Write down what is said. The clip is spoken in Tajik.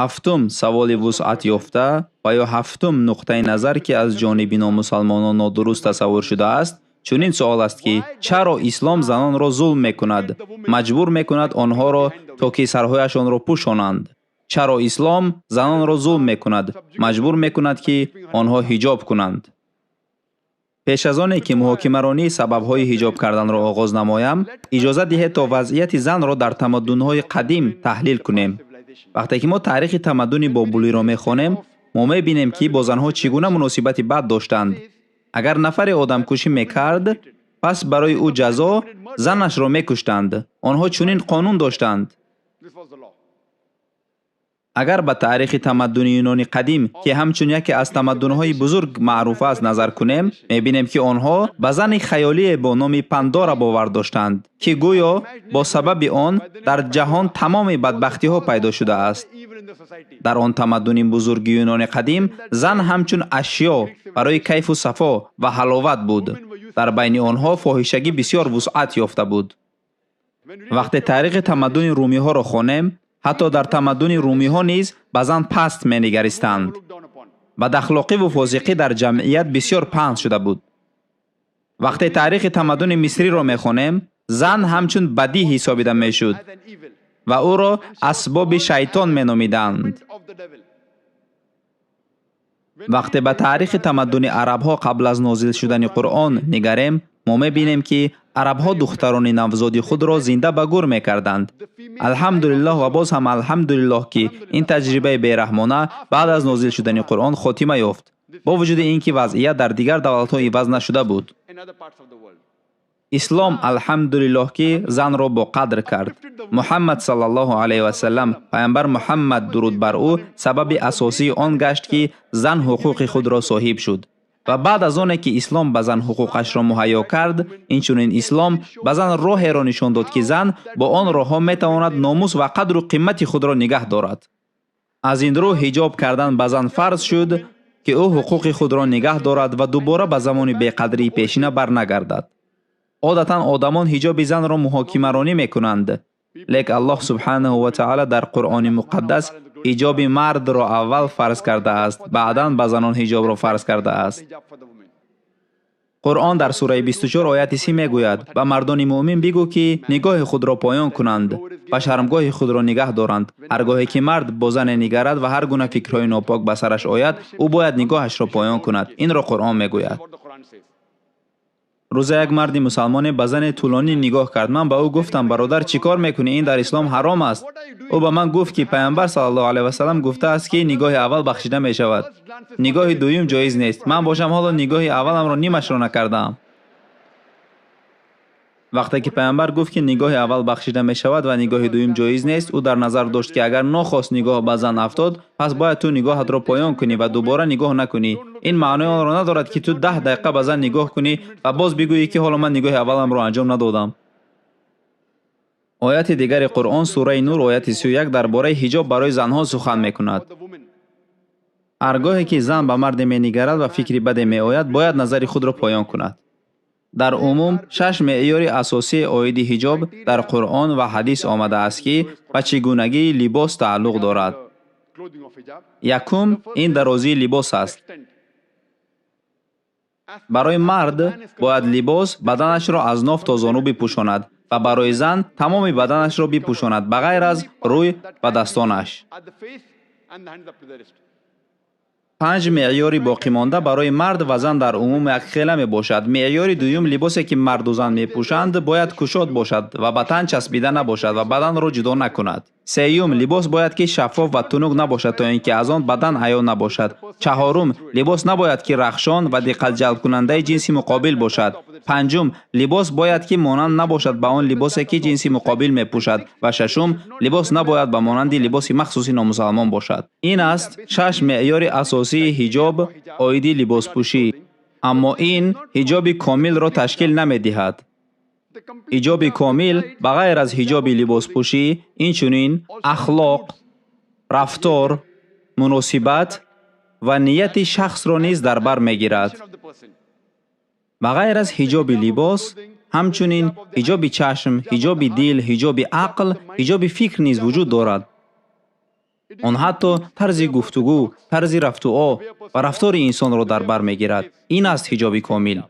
Ҳафтум саволи вусъат ёфта ва ё ҳафтум нуқтаи назар, ки аз ҷониби номусалмонон нодуруст тасаввур шудааст, чунин суол аст, ки чаро ислом занонро зулм мекунад, маҷбур мекунад онҳоро то ки сарҳояшонро пӯшонанд? Чаро ислом занонро зулм мекунад, маҷбур мекунад, ки онҳо ҳиҷоб кунанд? Пеш аз оне ки муҳокимаронии сабабҳои ҳиҷоб карданро оғоз намоям, иҷозат диҳед то вазъияти занро дар тамаддунҳои қадим таҳлил кунем. Вақте ки мо таърихи тамаддуни Бобулиро мехонем, мо мебинем, ки бо занҳо чӣ гуна муносибати бад доштанд. Агар нафаре одамкушӣ мекард, пас барои ӯ ҷазо занашро мекуштанд. Онҳо чунин қонун доштанд. Агар ба таърихи тамаддуни Юнони қадим, ки ҳамчун яке аз тамаддунҳои бузург маъруф аст, назар кунем, мебинем, ки онҳо ба зани хаёлие бо номи Пандора бовар доштанд, ки гӯё бо сабаби он дар ҷаҳон тамоми бадбахтиҳо пайдо шудааст. Дар он тамаддуни бузурги Юнони қадим зан ҳамчун ашё барои кайфу сафо ва ҳаловат буд. Дар байни онҳо фоҳишагӣ бисёр вусъат ёфта буд. Вақте таърихи тамаддуни румиҳоро хонем, ҳатто дар тамаддуни румиҳо низ ба зан паст менигаристанд. Бадахлоқиву фосиқӣ дар ҷамъият бисёр паҳн шуда буд. Вақте таърихи тамаддуни мисриро мехонем, зан ҳамчун бадӣ ҳисобида мешуд ва ӯро асбоби шайтон меномиданд. Вақте ба таърихи тамаддуни арабҳо қабл аз нозил шудани Қуръон нигарем, мо мебинем, ки арабҳо духтарони навзоди худро зинда ба гӯр мекарданд. Алҳамдулиллоҳ ва боз ҳам алҳамдулиллоҳ, ки ин таҷрибаи бераҳмона баъд аз нозил шудани Қуръон хотима ёфт, бо вуҷуди ин ки вазъият дар дигар давлатҳо иваз нашуда буд. Ислом алҳамдулиллоҳ, ки занро бо қадр кард. Муҳаммад саллаллоҳу алайҳи васаллам, паёмбар Муҳаммад дуруд бар ӯ, сабаби асосии он гашт, ки зан ҳуқуқи худро соҳиб шуд. Ва баъд аз оне ки ислом ба зан ҳуқуқашро муҳайё кард, инчунин ислом ба зан роҳеро нишон дод, ки зан бо он роҳҳо метавонад номус ва қадру қимати худро нигаҳ дорад. Аз ин рӯ ҳиҷоб кардан ба зан фарз шуд, ки ӯ ҳуқуқи худро нигаҳ дорад ва дубора ба замони беқадрии пешина барнагардад. Одатан одамон ҳиҷоби занро муҳокимаронӣ мекунанд, лек Аллоҳ субҳанаҳу ва таъала дар Қуръони муқаддас ҳиҷоби мардро аввал фарз кардааст, баъдан ба занон ҳиҷобро фарз кардааст. Қуръон дар сураи 24 ояти 30 мегӯяд: ба мардони муъмин бигӯ, ки нигоҳи худро поён кунанд ва шармгоҳи худро нигаҳ доранд. Ҳар гоҳе ки мард бо зане нигарад ва ҳар гуна фикрҳои нопок ба сараш ояд, ӯ бояд нигоҳашро поён кунад. Инро Қуръон мегӯяд. Рӯзе як марди мусалмоне ба зане тӯлонӣ нигоҳ кард. Ман ба ӯ гуфтам: бародар, чӣ кор мекунӣ? Ин дар ислом ҳаром аст. Ӯ ба ман гуфт, ки паёмбар саллаллоҳу алайҳи васаллам гуфтааст, ки нигоҳи аввал бахшида мешавад, нигоҳи дуюм ҷоиз нест. Ман бошам ҳоло нигоҳи авваламро нимашро накардаам. Вақте ки паёмбар гуфт, ки нигоҳи аввал бахшида мешавад ва нигоҳи дуюм ҷоиз нест, ӯ дар назар дошт, ки агар нохост нигоҳ ба зан афтод, пас бояд ту нигоҳатро поён кунӣ ва дубора нигоҳ накунӣ. Ин маънои онро надорад, ки ту 10 дақиқа ба зан нигоҳ кунӣ ва боз бигӯӣ, ки ҳоло ман нигоҳи авваламро анҷом надодам. Ояти дигари Қуръон, сураи Нур, ояти 31, дар бораи ҳиҷоб барои занҳо сухан мекунад. Ҳар гоҳе ки зан ба марде менигарад ва фикри баде меояд, бояд назари худро поён кунад. Дар умум 6 меъёри асосии оиди ҳиҷоб дар Қуръон ва ҳадис омадааст, ки ба чӣ гунагии либос тааллуқ дорад. Якум, ин дарозии либос аст. Барои мард бояд либос баданашро аз ноф то зону бипӯшонад ва барои зан тамоми баданашро бипӯшонад, ба ғайр аз рӯй ва дастонаш. 5 меъёри боқимонда барои мард ва зан дар умум якхела мебошад. Меъёри дуюм, либосе ки марду зан мепӯшанд, бояд кушод бошад ва ба тан часпида набошад ва баданро ҷудо накунад. Сеюм, либос бояд ки шаффоф ва тунук набошад, то ин ки аз он бадан аён набошад. Чаҳорум, либос набояд ки рахшон ва диққатҷалбкунандаи ҷинси муқобил бошад. Панҷум, либос бояд ки монанд набошад ба он либосе ки ҷинси муқобил мепӯшад. Ва шашум, либос набояд ба монанди либоси махсуси номусалмон бошад. Ин аст 6 меъёри асосии ҳиҷоб оиди либоспӯшӣ. Аммо ин ҳиҷоби комилро ташкил намедиҳад. Ҳиҷоби комил ба ғайр аз ҳиҷоби либоспӯшӣ, инчунин ахлоқ, рафтор, муносибат ва нияти шахсро низ дар бар мегирад. Ба ғайр аз ҳиҷоби либос, ҳамчунин ҳиҷоби чашм, ҳиҷоби дил, ҳиҷоби ақл, ҳиҷоби фикр низ вуҷуд дорад. Он ҳатто тарзи гуфтугӯ, тарзи рафтуо ва рафтори инсонро дар бар мегирад. Ин аст ҳиҷоби комил.